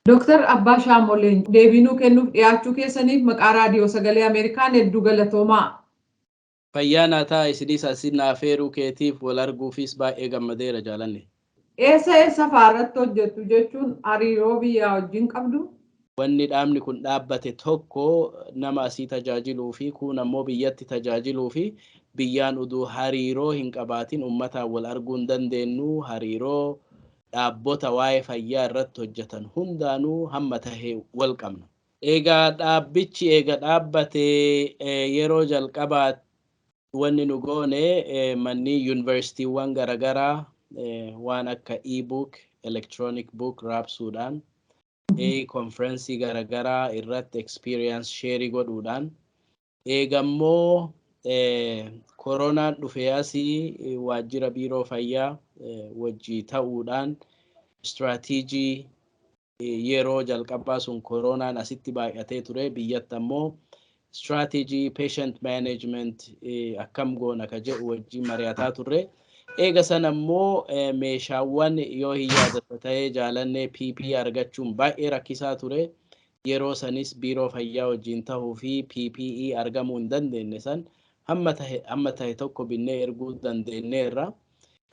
Dooktar Abbaa Shaamoleen, deebii nuu kennuuf dhiyaachuu keessaniif maqaa Raadiyoo Sagalee Ameerikaan hedduu galatoomaa. Fayyaa naa ta'a. Isinis asin naaf feeruu keetiif, wal arguufis baay'ee gammadeera, jaalanne. Eessa eessa fa'aarratti hojjettu, jechuun hariiroo biyyaa wajjin qabdu? Wanni dhaabni kun dhaabbate tokko nama asii tajaajiluu fi kun ammoo biyyatti tajaajiluu fi biyyaan uduu hariiroo hin qabaatin ummataan wal arguu hin dandeenyu. Hariiroo dhaabbota waa'ee fayyaa irratti hojjetan hundaanuu hamma tahee wal qabna. Egaa dhaabbichi eega dhaabbate yeroo jalqabaa wanni nu goone manni yuunivarsiitiiwwan garaagaraa waan akka e-book, electronic book raabsuudhaan, konferensii garaagaraa irratti experience share godhuudhaan, eegammoo koronaan dhufee asii waajjira biiroo fayyaa wajjii ta'uudhaan strategy yeroo jalqabaa sun koronaan asitti baay'atee ture, biyyatti ammoo strategy patient management akkam goona ka jedhu wajjin mari'ataa turre. Eega sana ammoo meeshaawwan, yoo hin yaadatta ta'ee jaalannee, PPE argachuun baay'ee rakkisaa ture. Yeroo sanis biiroo fayyaa wajjin ta'uu fi PPE argamuu hin dandeenye san hamma tahe tokko binnee erguu dandeenyeerra.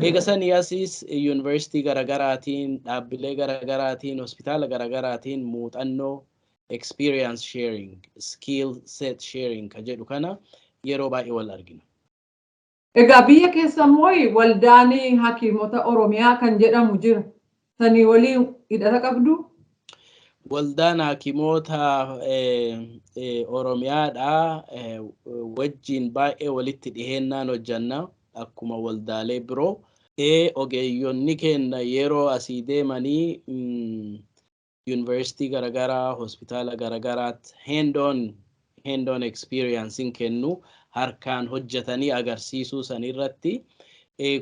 Eega sanii asiis yuunivarsiitii garagaraatiin, dhaabbilee garagaraatiin, hospitaala garagaraatiin muuxannoo experience sharing, skill set sharing ka jedhu kana yeroo baay'ee wal argina. Egaa biyya keessa immoo waldaan hakiimota Oromiyaa kan jedhamu jira. Sanii waliin hidhata qabdu? Waldaan hakimoota Oromiyaadha wajjin baay'ee walitti dhiheennaan hojjanna akkuma waldaalee biroo. Ogeeyyonni keenya yeroo asii deemanii yuunivarsiitii garaagaraa, hospitaala garaagaraatti hand on experience kennu, harkaan hojjetanii agarsiisuu san irratti.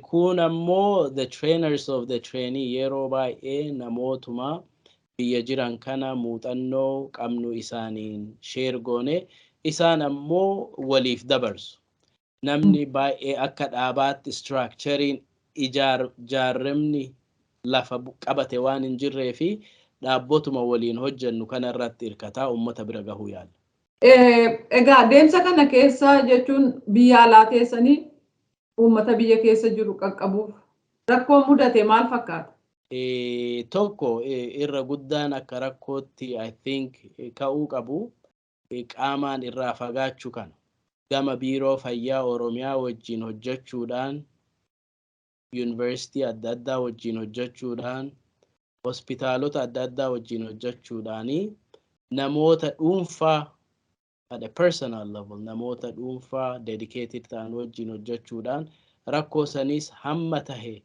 Kun ammoo the trainers of the trainee, yeroo baay'ee namootuma biyya jiran kana muuxannoo qabnu isaaniin share goone, isaan ammoo waliif dabarsu. Namni baay'ee akka dhaabaatti structureiin ijaarramni lafa qabate waan hin jirree fi dhaabbotuma waliin hojjennu kana irratti hirkataa uummata bira gahuu yaala. Egaa deemsa kana keessa, jechuun biyya alaa teessanii uummata biyya keessa jiru qaqqabuuf rakkoon mudate maal fakkaata? Tokko irra guddaan akka rakkootti I think ka'uu qabu qaamaan irraa fagaachuu kana. Gama biiroo fayyaa Oromiyaa wajjin hojjechuudhaan, yuunivarsiitii adda addaa wajjin hojjechuudhaan, hospitaalota adda addaa wajjin hojjechuudhaanii namoota dhuunfaa at a personal level, namoota dhuunfaa dedicated ta'an wajjin hojjechuudhaan rakkoo sanis hamma tahe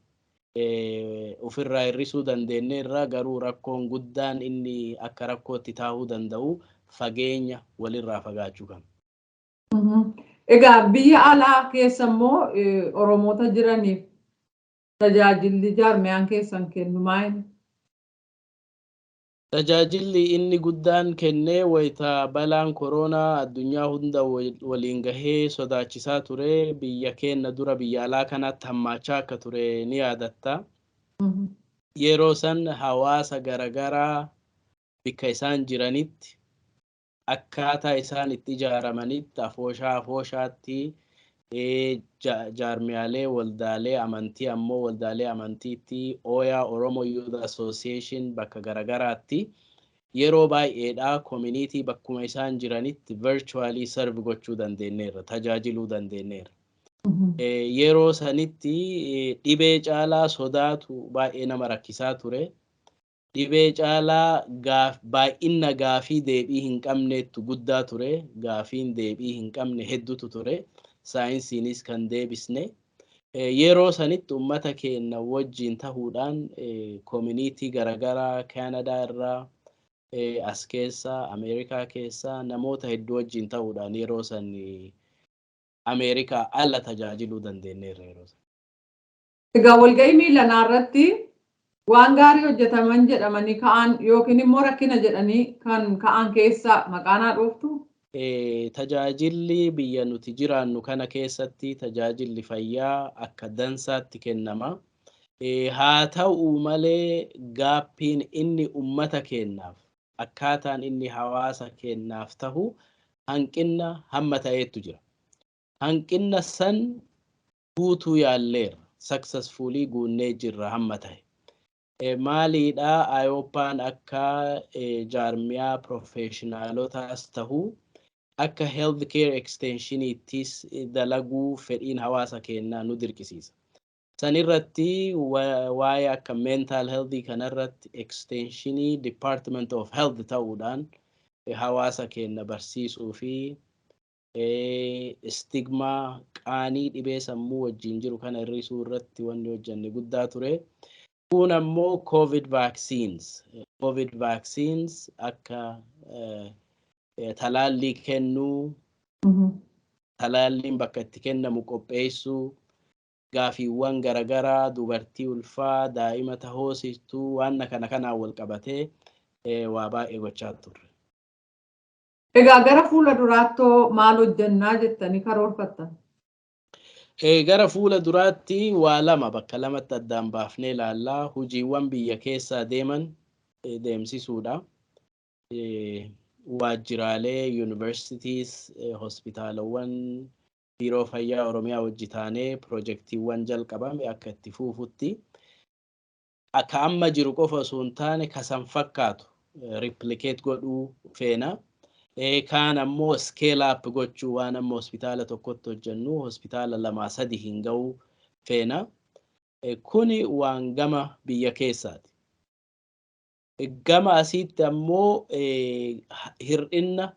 ofirraa hir'isuu dandeenyeerra. Garuu rakkoon guddaan inni akka rakkootti taa'uu danda'u fageenya walirraa fagaachuu kana. Egaa biyya alaa keessa immoo Oromoota jiraniif tajaajilli jaarmiyaan keessan kennu maali? Tajaajilli inni guddaan kennee wayita balaan koronaa addunyaa hunda waliin gahee sodaachisaa ture, biyya keenya dura biyya alaa kanatti hammaachaa akka ture ni yaadatta. Yeroo san hawaasa garagaraa bikka isaan jiranitti, akkaataa isaan itti ijaaramanitti, afooshaa afooshaatti, jaarmiyaalee waldaalee amantii ammoo waldaalee amantiitti, Oyaa Oromo Youth Association bakka garagaraatti yeroo baay'eedha community bakkuma isaan jiranitti virtually serve gochuu dandeenyeerra, tajaajiluu dandeenyeerra. Yeroo sanitti dhibee caalaa sodaatu baay'ee nama rakkisaa ture. Dhibee caalaa baay'ina gaafii deebii hin qabneettu guddaa ture. Gaafiin deebii hin qabne hedduutu ture. Saayinsiinis kan deebisne. Yeroo sanitti uummata keenya wajjin tahuudhaan community garaagaraa Kaanadaa irraa, as keessa, Ameerikaa keessa namoota hedduu wajjin ta'uudhaan yeroo san Ameerikaa ala tajaajiluu dandeenyeerra yeroo san. Egaa walga'ii miilanaa irratti waan gaarii hojjetaman jedhamanii ka'an yookiin immoo rakkina jedhanii kan ka'an keessaa maqaa naa dhooftu? Tajaajilli biyya nuti jiraannu kana keessatti tajaajilli fayyaa akka dansaatti kennama. Haa ta'u malee, gapiin inni ummata keennaaf, akkaataan inni hawaasa keennaaf tahu hanqinna hamma ta'eetu jira. Hanqinna san guutuu yaalleerra. Successfully guunnee jirra hamma ta'e. Maaliidha, IOHPAn akka jaarmiyaa professionalotaas tahuu, akka health care extensioniittis dalaguu fedhiin hawaasa keenyaa nu dirqisiisa. San irratti waa'ee akka mental health kanarratti extensionii Department of Health ta'uudhaan hawaasa keenya barsiisuu fi stigma, qaanii dhibee sammuu wajjin jiru kana hir'isuu irratti wanni hojjenne guddaa ture. Kun ammoo COVID vaccines. COVID vaccines akka talaallii kennuu, talaalliin bakka itti kennamu qopheessuu, gaafiiwwan garagaraa dubartii ulfaa, daa'ima tahoosistuu, waan kana kanaan wal qabatee waa baay'ee gochaa turre. Egaa gara fuula duraattoo maal hojjannaa jettanii karoorfattan? Gara fuula duraatti waa lama, bakka lamatti addaan baafnee ilaallaa. Hojiiwwan biyya keessaa deeman deemsisuudha. Waajjiraalee, universities, hospitaalawwan, biiroo fayyaa Oromiyaa wajji taanee pirojektiiwwan jalqabame akka itti fuufutti. Akka amma jiru qofa osoo hin taane kasan fakkaatu replicate godhuu feena. Kaan ammoo scale up gochuu, waan amma hospitaala tokkotti hojjennu hospitaala lamaa sadi hin ga'uu feena. Kuni waan gama biyya keessaati. Gama asiitti ammoo hir'inna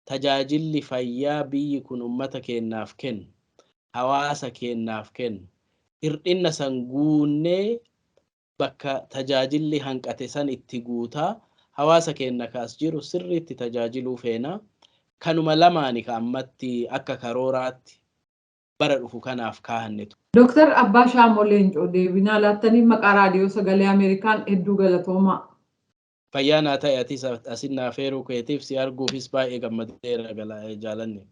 tajaajilli fayyaa biyyi kun ummata keennaaf kennu, hawaasa keennaaf kennu, hir'inna san guunnee bakka tajaajilli hanqate san itti guutaa hawaasa keenya kaas jiru sirriitti tajaajiluu feena. Kanuma lamaani ka ammatti akka karooraatti bara dhufu kanaaf kaahannetu. Dooktar Abbaa Shaamoo Leencoo, deebinaa laattanii maqaa Raadiyoo Sagalee Ameerikaan hedduu galatoomaa. Fayyaa naa ta'e. Atis asin naaf eeruu keetiif si arguufis baay'ee gammadeera, jaalanne.